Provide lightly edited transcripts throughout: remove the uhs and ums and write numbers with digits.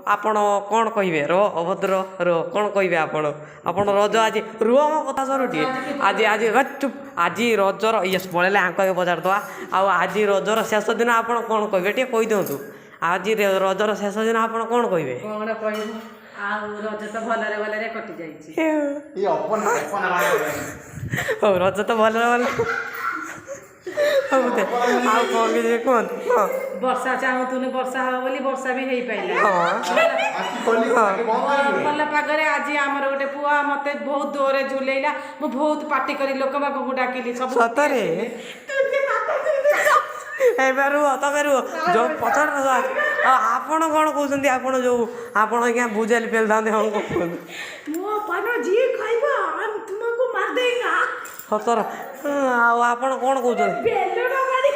ଆପଣ କ'ଣ କହିବେ? ରୁହ ଅଭଦ୍ର, ରୁହ। କ'ଣ କହିବେ ଆପଣ? ଆପଣ ରଜ ଆଜି, ରୁହ, ମୋ କଥା ସରୁ ଟିକେ। ଆଜି ଆଜି ଚୁପ୍। ଆଜି ରଜର ଇଏ ପଳେଇଲେ, ଆଙ୍କ ଆଗେ ପଚାରିଦେବା। ଆଉ ଆଜି ରଜର ଶେଷ ଦିନ, ଆପଣ କ'ଣ କହିବେ ଟିକେ କହିଦିଅନ୍ତୁ। ଆଜି ରଜର ଶେଷ ଦିନ, ଆପଣ କ'ଣ କହିବେ? କଣ କହିବୁ ଆଉ, ରଜ ତ ଭଲରେ ଭଲରେ କଟି ଯାଇଛି। ଏଇ ଅପନା ଅପନା। ହଉ, ରଜ ତ ଭଲରେ ଭଲରେ। ହଉ ଦେ, ଆଉ କ'ଣ କିଛି କୁହନ୍ତୁ। ହଁ। ବର୍ଷା ଚାହୁଁଥିଲୁ ବର୍ଷା ହବ ବୋଲି, ବର୍ଷା ବି ହେଇପାରିଲା। ଆଖି ଖୋଲି ଆଖି ବନ୍ଦ କରିବୁ। ଭଲ ପାଗରେ ଆଜି ଆମର ଗୋଟେ ପୁଅ ମତେ ବହୁତ ଜୋରରେ ଝୁଲେଇଲା। ମୁଁ ବହୁତ ପାଟି କରି ଲୋକ ପାଖକୁ ଡାକିଲି ସବୁ। ସତରେ? ଏବେ ରୁହ, ତମେ ରୁହ, ଯୋଉ ପଛରେ। ଆଉ ଆପଣ କ'ଣ କହୁଛନ୍ତି? ଆପଣ ଯୋଉ ଆପଣ ଆଜ୍ଞା ବୁଝେଇଲେ ପେଲିଥାନ୍ତେ। ହଁ, କ'ଣ କୁହନ୍ତୁ? ମୋ ପାନ ଯିଏ ଖାଇବ ତୁମକୁ ମାରିଦେଇନା। ସତର? ଆଉ ଆପଣ କ'ଣ କହୁଛନ୍ତି? ବେଲୁନ ମାରି।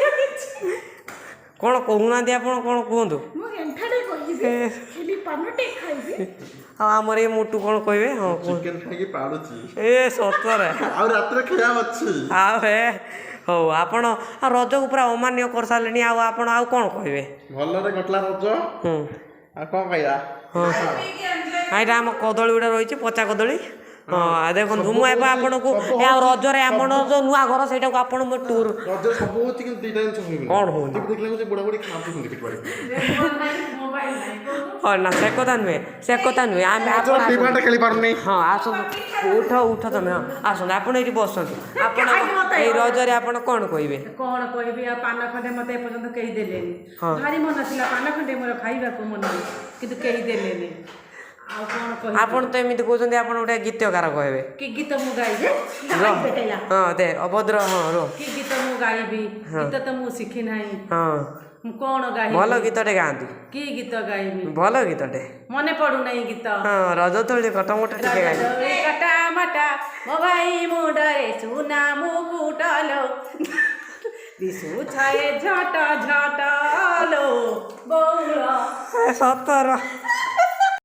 କ'ଣ କହୁନାହାନ୍ତି ଆପଣ? କ'ଣ କୁହନ୍ତୁ? ମୁଁ ଏଣ୍ଠାଟେ କହିବି, ଖାଲି ପାନଟେ ଖାଇବି। ଆଉ ଆମର ଏଇ ମୋଟୁ କ'ଣ କହିବେ? ହଁ, କୁହନ୍ତୁ। ଚିକେନ ଖାଇକି ପାଡୁଛି। ଏ ସତରେ? ଆଉ ରାତିରେ ଖିଆ ଅଛି। ଆଉ ହେ ହଉ, ଆପଣ ଆଉ ରଜକୁ ପୁରା ଅମାନ୍ୟ କରିସାରିଲେଣି। ଆଉ ଆପଣ ଆଉ କ'ଣ କହିବେ? ଭଲରେ କଟିଲା ରଜ। ଆଉ କଣ କହିବା? ହଁ, ଏଇଟା ଆମ କଦଳୀ ଗୁଡ଼ା ରହିଛି, ପଚା କଦଳୀ। ହଁ, ଦେଖନ୍ତୁ, ମୁଁ ଏବେ ଆପଣଙ୍କୁ ଏ ଆଉ ରଜରେ ଆମର ଯୋଉ ନୂଆ ଘର, ସେଇଟାକୁ ଆପଣ ମୋ ଟୁର୍। ରଜରେ ସବୁ ହଉଛି, କିନ୍ତୁ ଦିଟା ଜିନିଷ ହଉନି। କ'ଣ ହଉନି? ଟିଭି ଦେଖିଲେ ହଉଛି ବୁଢା ବୁଢୀ ଖାଆନ୍ତି ସେମିତି ପିଟି। ହଁ, ନା, ସେ କଥା ନୁହେଁ, ସେ କଥା ନୁହେଁ। ଆମେ ଆପଣ ଫ୍ରି ଫାୟାର ଖେଳି ପାରୁନି। ହଁ, ଆସନ୍ତୁ, ଉଠ ଉଠ ତମେ। ହଁ, ଆସନ୍ତୁ, ଆପଣ ଏଇଠି ବସନ୍ତୁ। ଆପଣ ଏଇ ରଜରେ ଆପଣ କ'ଣ କହିବେ? କଣ କହିବି ଆଉ, ପାନ ଖଣ୍ଡେ ମତେ ଏପର୍ଯ୍ୟନ୍ତ କେହି ଦେଲେନି। ଭାରି ମନ ଥିଲା ପାନ ଖଣ୍ଡେ ମୋର ଖାଇବାକୁ ମନ, କିନ୍ତୁ କେହି ଦେଲେନି। ଆଉ କଣ କହିବି? ଆପଣ ତ ଏମିତି କହୁଛନ୍ତି, ଆପଣ ଗୋଟେ ଗୀତକାର କହିବେ। କି ଗୀତ ମୁଁ ଗାଇବି? ରୁହ, ହଁ, ଦେ ଅଭଦ୍ର, ହଁ, ରୁହ। କି ଗୀତ ମୁଁ ଗାଇବି? ଗୀତ ତ ମୁଁ ଶିଖି ନାହିଁ। ମୁଁ କଣ ଗାଇବି? ଭଲ ଗୀତଟେ ଗାଆନ୍ତୁ। କି ଗୀତ ଗାଇବି? ଭଲ ଗୀତଟେ। ମନେ ପଡୁନାହିଁ ଗୀତ। ହଁ, ରଜ ଦୋଳି କଟମଟ ଟିକେ ଗାଇ। ଦୋଳି କଟା ମଟା, ମୋ ଭାଇ ମୁଣ୍ଡରେ ସୁନା ମୁକୁଟ ଲୋ, ଦିଶୁଛାଏ ଝଟ ଝଟ ଲୋ ବଉଳ। ଏ ସତର?